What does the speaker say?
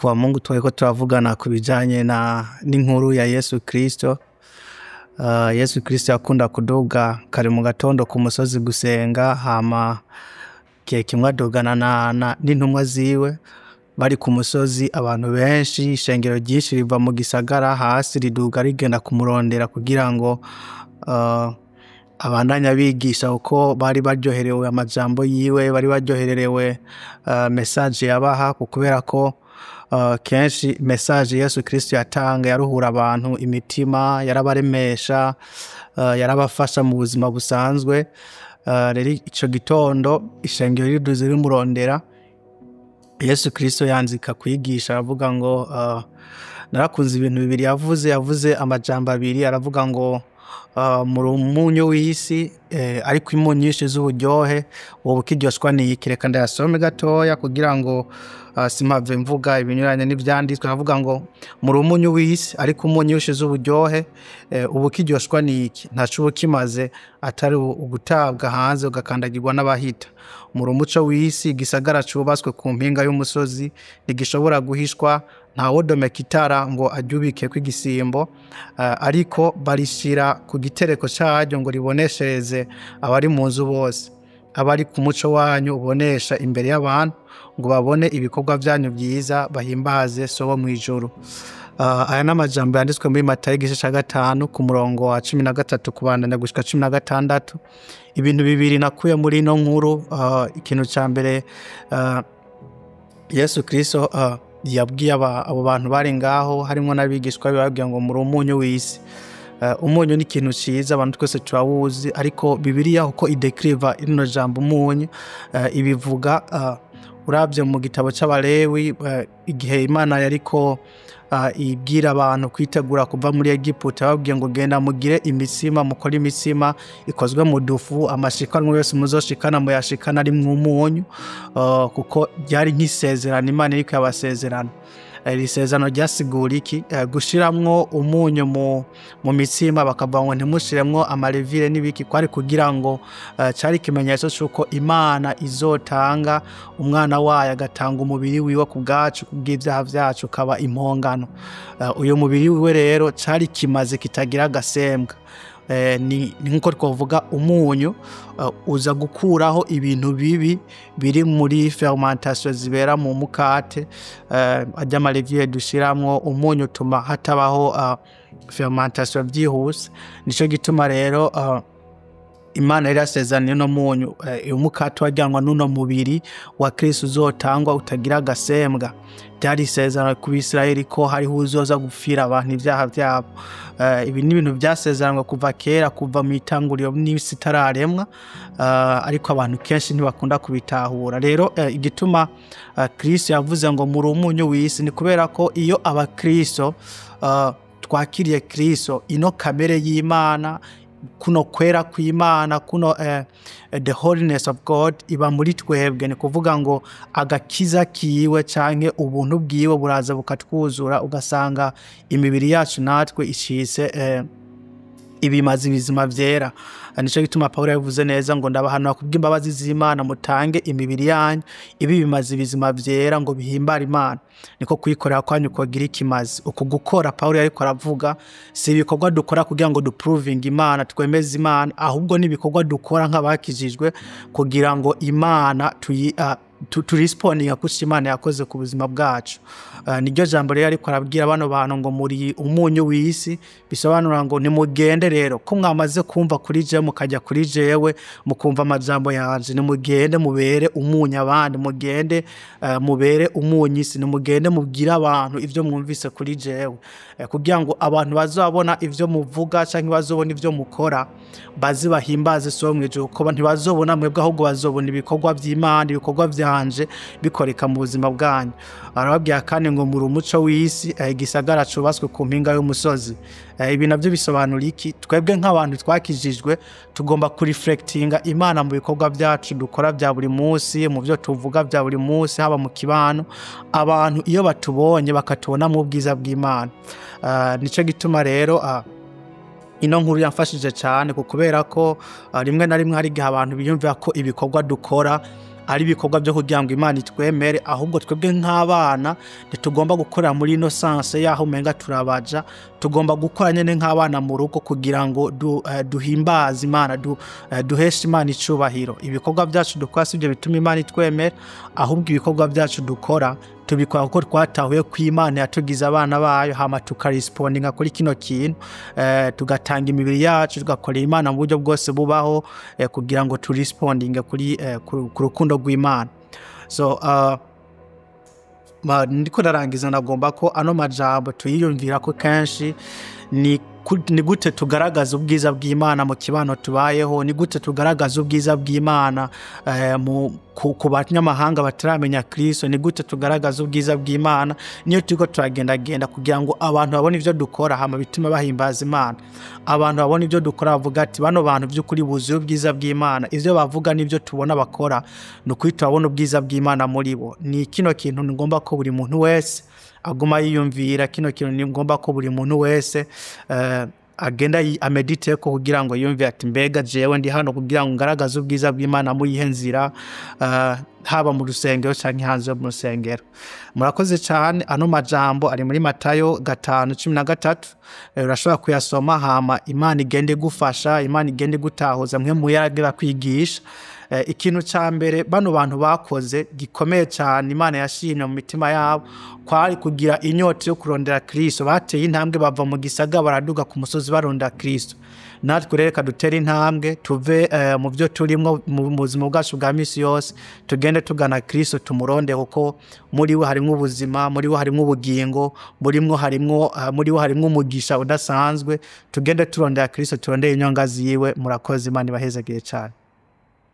Kuwa Mungu twariko turavugana ku bijanye na n'inkuru ya Yesu Kristo. Yesu Kristo yakunda kuduga kare mu gatondo ku musozi gusenga, hama igihe kimwe adugana n'intumwa ziwe. Bari ku musozi, abantu benshi, ishengero ryinshi riva mu gisagara hasi riduga rigenda kumurondera kugira ngo abandanye abigisha, kuko bari baryoherewe amajambo yiwe, bari baryohererewe message yabaha, kubera ko kenshi message Yesu Kristo yatanga yaruhura abantu imitima, yarabaremesha, yarabafasha mu buzima busanzwe. Rero ico gitondo ishengero riduze rimurondera, Yesu Kristo yanzika kwigisha, aravuga ngo narakunze ibintu bibiri yavuze. Yavuze amajambo abiri, aravuga ngo muri umunyu w'isi, ariko imunyu nyinshi z'uburyohe woba ukiryoshwa n'iki? Reka ndayasome gatoya kugira ngo simpave mvuga ibinyuranye n'ivyanditswe. Aravuga ngo muri umunyu w'isi, ariko umunyu ushize uburyohe uba ukiryoshwa n'iki? Ntaco uba ukimaze atari ugutabwa hanze ugakandagirwa n'abahita. Muri umuco w'isi. Igisagara cubatswe ku mpinga y'umusozi ntigishobora guhishwa. Ntawodomeka itara ngo aryubikeko igisimbo, ariko barishira ku gitereko caryo ngo riboneshereze abari mu nzu bose. Abari ku muco wanyu ubonesha imbere y'abantu, ngo babone ibikorwa vyanyu vyiza, bahimbaze So wo mw'ijuru. Aya ni amajambo yanditswe muri Matayo igice ca 5 ku murongo wa 13 kubandanya gushika 16. Ibintu bibiri nakuye muri ino nkuru. Ikintu ca mbere, Yesu Kristo yabwiye abo bantu bari ngaho, harimwo n'abigishwa be, bababwiye ngo muri umunyu w'isi. Umunyu ni ikintu ciza, abantu twese turawuzi, ariko Bibiliya uko idekriva rino jambo umunyu, ibivuga uravye mu gitabo c'Abalewi, igihe Imana yariko ibwira abantu kwitegura kuva muri Egiputa, yababwiye ngo genda mugire imitsima, mukore imitsima ikozwe mu dufu, amashikanwa yose muzoshikana muyashikana arimwo umunyu, kuko ryari nk'isezerano Imana iriko yabasezerana. Iri sezerano ryasigura iki? Gushiramwo umunyu mu mitsima, bakavuga ngo ntimushiremwo ama levure n'ibiki, kwari kugira ngo cari ikimenyetso c'uko Imana izotanga umwana wayo, agatanga umubiri wiwe ku bwacu, kubw'ivyaha vyacu, ukaba impongano. Uyu mubiri wiwe rero cari kimaze kitagira agasembwa. Ni nkuko twavuga umunyu uza gukuraho ibintu bibi biri muri fermentation zibera mu mukate, arya ama levure dushiramwo umunyu utuma hatabaho fermentation vyihuse. Nico gituma rero Imana yari yasezeraniye uno munyu, umukate wajyanwa n'uno mubiri wa Kristo uzotangwa utagira agasembwa. Ryari isezerano ku Bisirayeli ko hariho uzoza gupfira abantu ibyaha vyabo. Ibi ni ibintu vyasezeranwe kuva kera, kuva mu itanguriro n'isi itararemwa, ariko abantu kenshi ntibakunda kubitahura. Rero igituma Kristo yavuze ngo muri umunyu w'isi ni kubera ko iyo abakristo twakiriye Kristo, ino kamere y'Imana, kuno kwera kw'Imana, kuno the holiness of God iba muri twebwe. Ni kuvuga ngo agakiza kiwe canke ubuntu bwiwe buraza bukatwuzura, ugasanga imibiri yacu natwe icitse ibimazi bizima vyera. Nico gituma Pawulo yabivuze neza ngo ndabahanura kubw'imbabazi z'Imana, mutange imibiri yanyu ibe ibimazi bizima vyera, ngo bihimbare Imana, niko kuyikorera kwanyu kogira ikimazi. Uku gukora Pawulo yariko aravuga si ibikorwa dukora kugira ngo duprovinge Imana, twemeze Imana, ahubwo ni ibikorwa dukora nk'abakijijwe kugira ngo Imana tuyi turespondinga kuco Imana yakoze ku buzima bwacu. Niryo jambo rero ariko arabwira bano bantu ngo muri umunyu w'isi, bisobanura ngo nimugende rero, ko mwamaze kumva kuri jewe, mukajya kuri jewe, mukumva amajambo yanje, nimugende mubere umunyu abandi, mugende mubere umunyu isi, nimugende mubwire abantu ivyo mwumvise kuri jewe, kugira ngo abantu bazabona ivyo muvuga canke bazobona ivyo mukora, baze bahimbaze So mw'ijuru, kuko ntibazobona mwebwe, ahubwo bazobona ibikorwa vy'Imana, ibikorwa vyanje bikoreka mu buzima bwanyu. Arababwira kandi ngo muri umuco w'isi, igisagara cubatswe ku mpinga y'umusozi. Ibi navyo bisobanura iki? Twebwe nk'abantu twakijijwe tugomba kureflectinga Imana mu bikorwa vyacu dukora vya buri munsi, mu vyo tuvuga vya buri munsi, haba mu kibano. Abantu iyo batubonye bakatubona mu bwiza bw'Imana. Nico gituma rero ino nkuru yamfashije cyane, kubera ko rimwe na rimwe hari igihe abantu biyumvira ko ibikorwa dukora Ari ibikorwa byo kugira ngo Imana itwemere. Ahubwo twebwe nk'abana ntitugomba gukorera muri ino sens yaho umenga turabaja. Tugomba gukora nyene nk'abana mu rugo kugira ngo duhimbaze Imana, duheshe Imana icubahiro. Ibikorwa byacu dukora sibyo bituma Imana itwemera, ahubwo ibikorwa byacu dukora tubikora kuko twatahuye ko Imana yatugize abana bayo, hama tukarespondinga kuri kino kintu, tugatanga imibiri yacu, tugakorera Imana mu buryo bwose bubaho, kugira ngo turespondinge ku rukundo rw'Imana. So ndiko ndarangiza, nagomba ko ano majambo tuyiyumvira ko kenshi. Ni gute tugaragaza ubwiza bw'Imana mu kibano tubayeho? Ni gute tugaragaza ubwiza bw'Imana ku banyamahanga bataramenya Kristo? Ni gute tugaragaza ubwiza bw'Imana niyo turiko turagendagenda, kugira ngo abantu babone ivyo dukora, hama bituma bahimbaza Imana? Abantu babone ivyo dukora, bavuga ati: "Bano bantu by'ukuri buzuye ubwiza bw'Imana. Ivyo bavuga n'ivyo tubona bakora, ni ukuri turabona ubwiza bw'Imana muri bo." Ni kino kintu ngomba ko buri muntu wese aguma yiyumvira. Kino kintu ni ngomba ko buri muntu wese agenda amedite ko kugira ngo yumve ati: "Mbega jewe ndi hano kugira ngo ngaragaze ubwiza bw'Imana muri ihe nzira, haba mu rusengero canke hanze yo mu rusengero?" Murakoze cyane. Ano majambo ari muri Matayo 5:13. Urashobora kuyasoma, hama Imana igende igufasha, Imana igende igutahuza mwe muyagera kwigisha. Ikintu ca mbere bano bantu bakoze gikomeye cyane Imana yashimye mu mitima yabo kwari kugira inyota yo kurondera Kristo. Bateye intambwe bava mu gisaga, baraduga ku musozi barondera Kristo. Natwe rero reka dutere intambwe, tuve mu byo turimwo mu buzima bwacu bwa misi yose, tugende tugana Kristo, tumuronde, kuko muri we harimwo ubuzima, muri we harimwo ubugingo, muri we harimwo umugisha udasanzwe. Tugende turondera Kristo, turondere inyonga ziwe. Murakoze, Imana ibahezagire cyane.